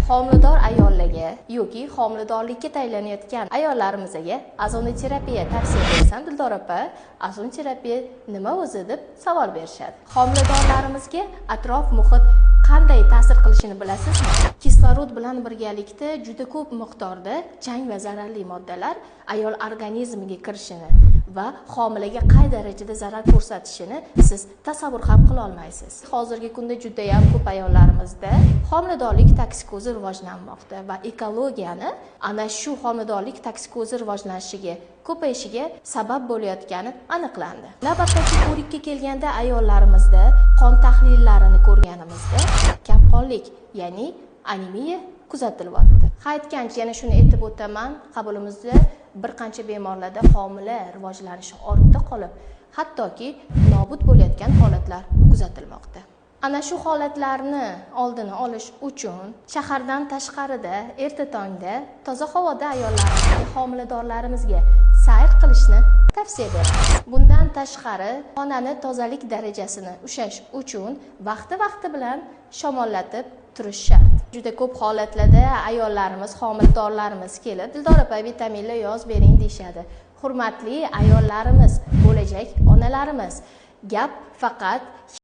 Homilador ayollarga yoki homiladorlikka tayyorlanayotgan ayollarimizga ozonoterapiya tavsiya bersam, "Dildor opa, ozonoterapiya nima o'zi?" deb savol berishadi. Homiladorlarimizga atrof muhit qanday ta'sir qilishini bilasizmi? Kislorod bilan birgalikda juda ko'p miqdorda chang va zararli moddalar ayol organizmiga kirishini va homilaga qay darajada zarar ko'rsatishini siz tasavvur ham qila olmaysiz. Hozirgi kunda judayam ko'p ayollarimizda homiladorlik toksikozi rivojlanmoqda va ekologiyani ana shu homiladorlik toksikozi rivojlanishiga, ko'payishiga sabab bo'layotgani aniqlandi. Navbatdagi ko'rikka kelganda, ayollarimizda qon tahlillarini ko'rganimizda kamqonlik, ya'ni anemiya kuzatilyapti. Ha, aytgancha, yana shuni aytib o'taman, qabulimizda bir qancha bemorlarda homila rivojlanishi ortda qolib, hattoki nobud bo'layotgan holatlar kuzatilmoqda. Ana shu holatlarni oldini olish uchun shahardan tashqarida erta tongda toza havoda ayollarimizga, homiladorlarimizga sayr qilishni tavsiya beramiz. Bundan tashqari, xonani tozalik darajasini ushlash uchun vaqti vaqti bilan shamollatib turish shart. Juda ko'p holatlarda ayollarimiz, homiladorlarimiz kelib, "Dildor opa, vitaminlar yozib bering", deyishadi. Hurmatli ayollarimiz, bo'lajak onalarimiz, gap faqat